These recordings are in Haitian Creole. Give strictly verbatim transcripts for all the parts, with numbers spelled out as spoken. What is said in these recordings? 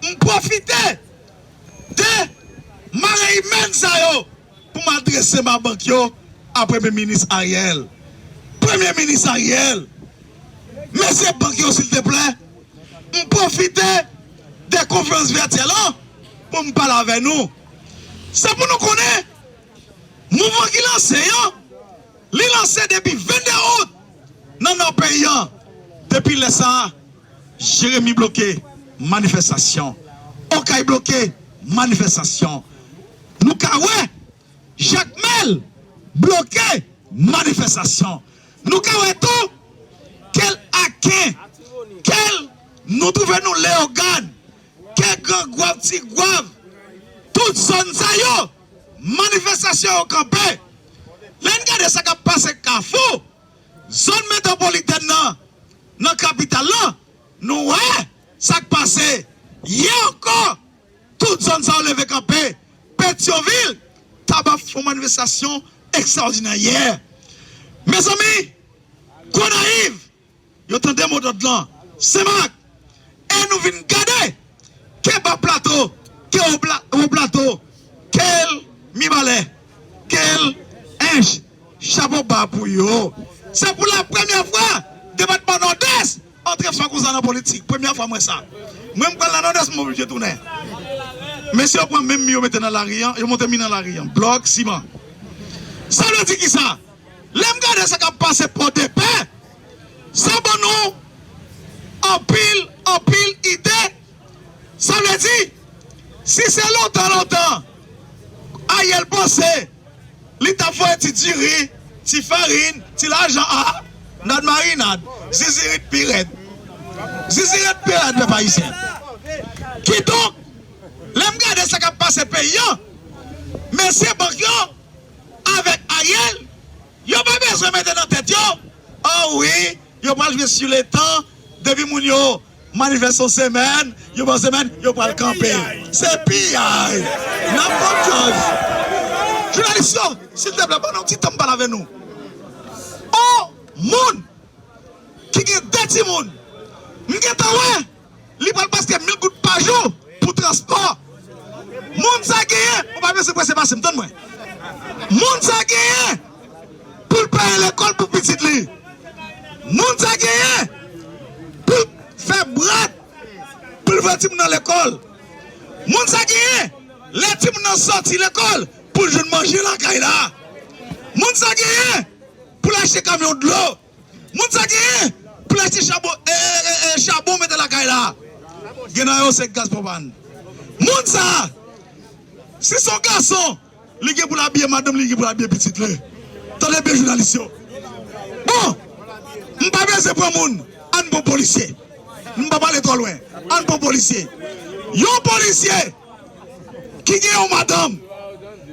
M pwofite de mare imèn sa yo pou m adrese m a bank yo, a Premye Minis Ariel. Premye Minis Ariel, mesye bank yo, silteplè, m pwofite de konferans vètyèl lan pou m pale avè nou. Se pou nou konnen, mouvman ki lanse an, li lanse depi vennde out nan nò peyi an. Depi lè sa a, Jeremi bloke manifestasyon. Okay bloke manifestasyon. Nou ka wè Jakmèl bloke manifestasyon. Nou ka wè tou kèl Aken, kèl nou twouve nou Leyogàn, kèl Gran Gwav, Ti Gwav, tout zòn sa yo, manifestasyon yo kanpe. Lè n gade sa k ap pase Kafou, zòn metwopolitèn nan, nan kapital lan, nou wè sa k pase. Yè ankò, tout zòn sa yo leve kanpe. Petyonvil, Taba fè yon manifestasyon ekstraòdinè yè. Mezanmi, Gonayiv, yo tande modòd lan, Senmak, e nou vin gade, ke Ba Plato, ke Wo Pla-, Wo Plato, ke l Mibalè, ke l Ench, chapo ba pou yo. Se pou la premyè fwa depatman Nòdès antre fò konsa nan politik. Premyè fwa m wè sa. Mwen, m pral nan Nòdès, m oblije tounen. Mesye yo pran menm mi yo mete nan lari an, yo monte mi nan lari an. Blòk, siman. Sa vle di kisa? Lè m gade sa k ap pase Pòdepè, sa ban nou anpil, anpil ide. Sa vle di, si se lontan, lontan, Ariel panse li t ap voye ti diri, ti farin, ti lajan a, nad marinad, zizirit pi rèd. Zizirit pi rèd, pèp ayisyen. Kidonk, lè m gade sa k ap pase peyi an, mesye bank yo avèk Ariel, yo pa bezwen mete nan tèt yo, o wi, yo pral jwe sou letan, depi moun yo manifeste yon semèn, yon bon semèn, yo pral kanpe. Se piyay. N ap pran kòz. Jounalis yo, silteplè, ban nou ti tan m pale avè nou. On moun ki gen de timoun, m gentan wè li pral prèske mil goud pa jou pou transpò. Moun sa genyen, ou pa bezwen prese pase m, tann mwen. Moun sa genyen pou l peye lekòl pou pitit li. Moun sa genyen pou l fè brad, pou l voye timoun nan lekòl. Moun sa genyen, lè timoun nan sòti lekòl, pou l jwenn manje lakay la. Moun sa genyen pou l achte kamyon dlo. Moun sa genyen pou l achte chabon, e, e, e, chabon mete lakay la. Gen nan yo se gaz pwopàn. Moun sa, si se yon gason, li gen pou l abiye madanm li, li gen pou l abiye pitit li. Tande byen, jounalis yo. Bon, m pa bezwen pran moun, ann pran polisye. M pa pale twò lwen, ann pran polisye. Yon polisye ki gen yon madanm,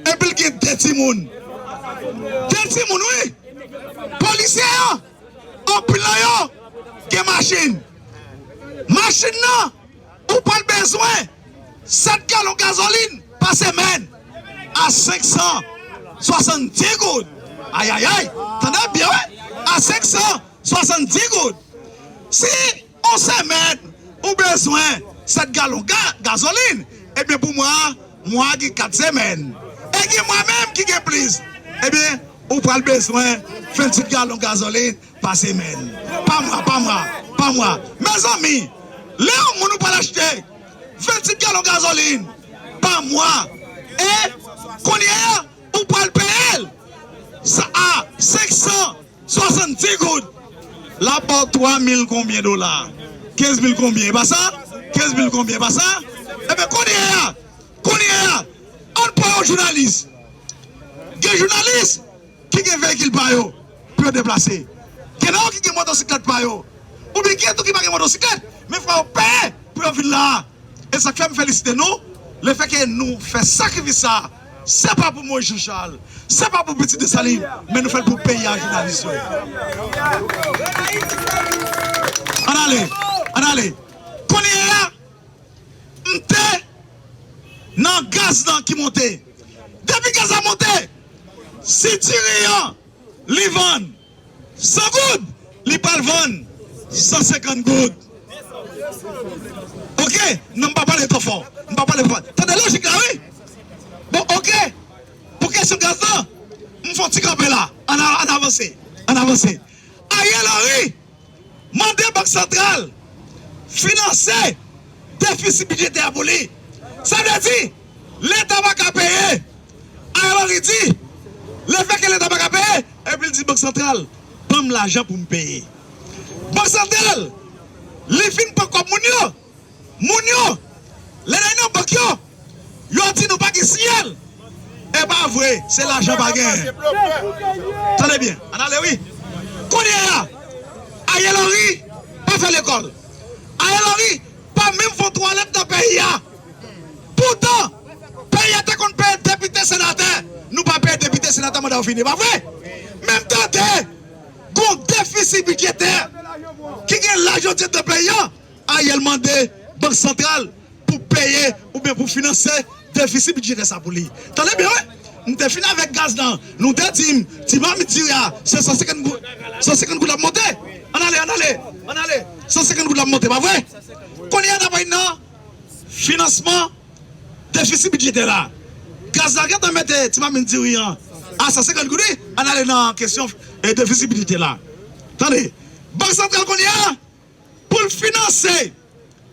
epi l gen de timoun. De timoun, wi. Polisye yo, anpil nan yo gen machin. Machin nan, ou pral bezwen sèt galon gazolin pa semèn a senk san swasanndis goud. Ayayay, tande byen, wi. A senk san swasanndis goud. Si yon semèn ou bezwen sèt galon ga-, gazolin, ebyen pou mwa, mwa gen kat semèn. E gen mwa menm ki gen plis. Ebyen, ou pral bezwen venntuit galon gazolin pa semèn. Pa mwa, pa mwa, pa mwa. Mezanmi, lè yon moun ou pral achte venntuit galon gazolin pa mwa, e kounye a, ou pral peye l sa a senk san swasanndis goud, l ap ba w twa mil konbyen dola? Kenz mil konbyen, e pa sa? Kenz mil konbyen, e pa sa? Ebyen, kounye a, kounye a, ann pran yon jounalis. Gen jounalis ki gen veyikil pa yo pou yo deplase. Gen nan yo ki gen motosiklèt pa yo. Oubyen gen tou ki pa gen motosiklèt, men fò yo peye pou yo vin la a. E sa k fè m felisite nou, lefètke nou fè sakrifis sa a, se pa pou Moïse Jean Charles, se pa pou Pitit Desalin, men nou fè l pou peyi a, jounalis yo. Ann ale, ann ale. Kounye a, m te nan gaz lan ki monte. Depi gaz la monte, si diri an li vann san goud, li pral vann san senkant goud. Ok, non, m pa pale twò fò. M pa pale twò fò. Tande lojik la, wi. Bon, ok. Pou kesyon gaz lan, m fè yon ti kanpe la. Ann a- ann avanse. Ann avanse. Ariel Henry mande Bank Santral finanse defisi bidjetè a pou li. Sa vle di, Leta pa ka peye. Ariel Henry di, lefètke Leta pa ka peye, epi l di Bank Santral, ban m lajan pou m peye. Bank Santral, li fin pran kòb moun yo. Moun yo, lè n al nan bank yo, yo di nou pa gen siyal. E pa vre, se lajan pa gen. Tande byen, ann ale wi. Kounye a, Ariel Henry pa fè lekòl. Ariel Henry pa menm fè yon twalèt nan peyi a. Poutan, peyi a te konn peye depite, senatè. Nou pa peye depite, senatè, manda yo fini, pa vre? Men m tande gon defisi bidjetè ki gen laj jodi a nan peyi a. Ariel mande Bank Santral pou peye oubyen pou finanse defisi bidjetè sa pou li. Tande byen, wi. M te fin avèk gaz lan. Nou te di m, ti mamit diri a, se san senkant goud, san senkant goud l ap monte. Ann ale, ann ale, ann ale. San senkant goud l ap monte, pa vre? Kounye a n ap nan finansman defisi bidjetè la. Gaz la gentan mete ti mamit diri an a san senkant goud, wi. Ann ale nan kesyon, e, defisi bidjetè la. Tande, Bank Santral kounye a, pou l finanse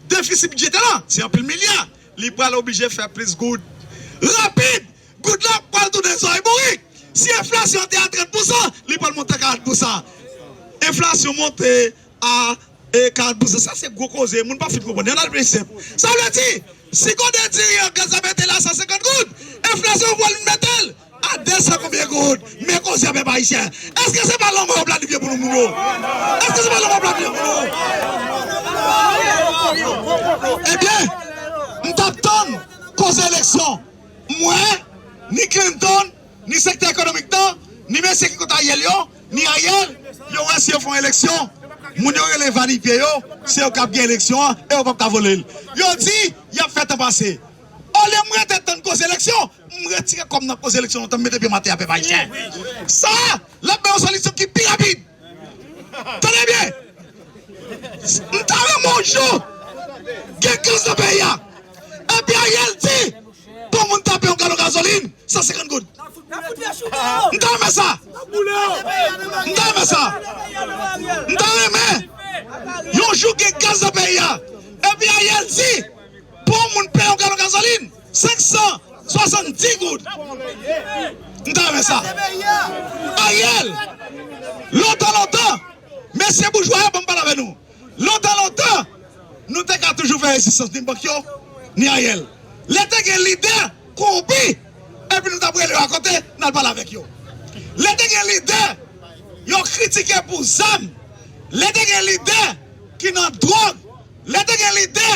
defisi bidjetè la, se anpil milya, li pral oblije fè plis goud. Rapid, goud la pral tounen zòrèy bourik. Si enflasyon te a trant pousan, li pral monte karant pousan. Enflasyon monte a, e, karant pousan. Sa se gwo koze, moun pa fin konprann. Ann al pi senp. Sa vle di, si kote diri an gaz la mete la san senkant goud, enflasyon pral mete l a de san konbyen goud? Men koze a, pèp ayisyen. Èske se pa lanmò yo planifye pou nou moun yo? Èske se pa lanmò yo planifye pou nou? Ebyen, m t ap tann koze eleksyon. M wè ni Clinton, ni sektè ekonomik lan, ni mesye ki kont Ariel yo, ni Ariel, yo wè si yo fè yon eleksyon, moun yo rele vanipye yo, se yo k ap gen eleksyon an, e yo p ap ka vòlè l. Yo di, y ap fè tan pase. Olye m rete tann koze eleksyon, m retire kòb nan koze eleksyon lontan, m mete pye m atè a, pèp ayisyen. Sa, l ap bay yon solisyon ki pi rapid. Tande byen. M ta renmen yon jou gen kriz nan peyi a. Epi Ariel di, pou moun ta peye yon galon gazolin san senkant goud. M ta renmen sa. M ta renmen sa. M ta renmen yon jou gen gaz nan peyi a. Epi Ariel di, pou yon moun peye yon galon gazolin, senk san swasanndis goud. M ta renmen sa. Ariel, lontan, lontan, mesye boujwa yo, ban m pale avè nou. Lontan, lontan, nou te ka toujou fè rezistans ni bank yo, ni Ariel. Lè te gen lidè kowonpi, epi nou t ap rele yo akote, n al pale avèk yo. Lè te gen lidè yo kritike pou zam, lè te gen lidè ki nan dwòg, lè te gen lidè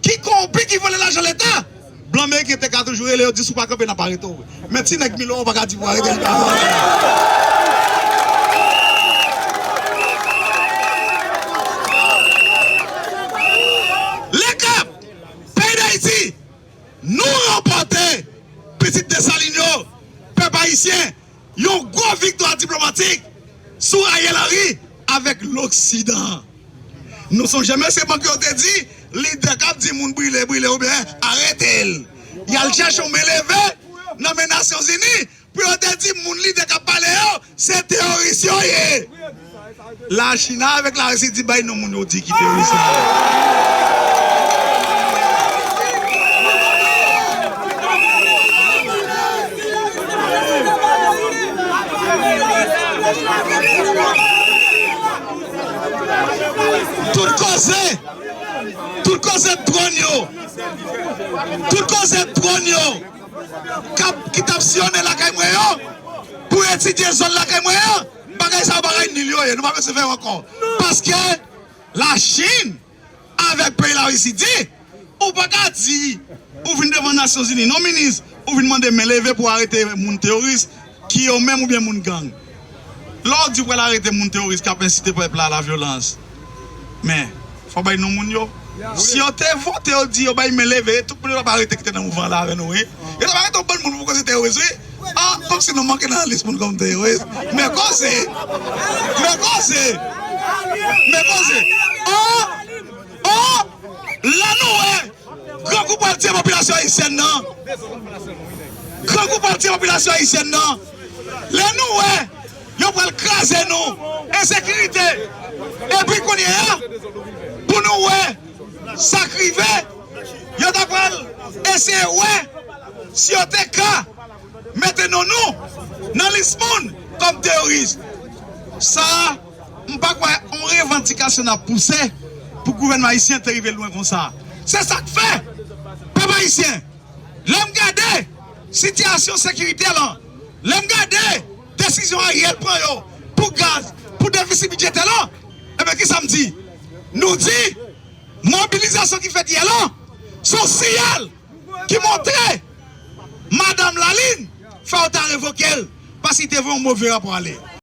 ki kowonpi, ki vòlè lajan Leta, blan meriken te ka toujou rele yo, di, "Si w pa kanpe, n ap arete w." Men ti nèg Milo a, w pa ka di pou arete l. Lekap, peyi Dayiti, nou ranpòte, pitit Desalin yo, pèp ayisyen, yon gwo viktwa diplomatik sou Ariel Henry avèk loksidan. Nou sonje mesye bank yo te di, lidè k ap di moun brile, brile oubyen arete l. Y al chèche yon men leve nan men Nasyonzini pou yo te di moun lidè k ap pale yo, se teworis yo ye. Lachin avèk Larisi di bay non moun yo di ki teworis yo ye. Tout koze, tout koze dwòn yo, tout koze dwòn yo k ap, ki t ap siyone lakay mwen yo pou etidye zòn lakay mwen an, bagay sa yo bagay nil yo ye, nou pa bezwen fè yo ankò. Paske Lachin avèk peyi Larisi di, ou pa ka di, ou vin devan Nasyonzini, non minis, ou vin mande men leve pou arete moun teworis, ki yo menm oubyen moun gang. Lè w di w pral arete moun teworis k ap ensite pèp la a lavyolans, men, fò w bay non moun yo. Si yo te vote, yo di yo bay men leve, tout moun yo t ap arete ki te nan mouvman la avè nou, wi. Yo t ap arete yon bann moun pou koze teworis, wi. Ah, kòmsi nou manke nan lis moun kòm teworis. Men koze! Men koze! Men koze! Ah! Ah! Lè nou wè grangou pral tiye popilasyon ayisyèn nan, grangou pral tiye popilasyon ayisyèn nan, lè nou wè yo pral kraze nou, ensekirite, epi kounye a, pou nou wè sa k rive, yo ta pral eseye wè si yo te ka mete non nou nan lis moun kòm teyoris. Sa a, m pa kwè yon revandikasyon n ap pouse pou gouvènman ayisyen te rive lwen konsa. Se sa k fè, pèp ayisyen, lè m gade sitiyasyon sekirite lan, lè m gade desizyon Ariel pran yo pou gaz, pou defisi bidjetè lan, ebyen, kisa m di? Nou di, mobilizasyon ki fèt yè lan, se yon siyal ki montre Madanm Lalin fè yo ta revoke l, paske te voye yon move rapò ale.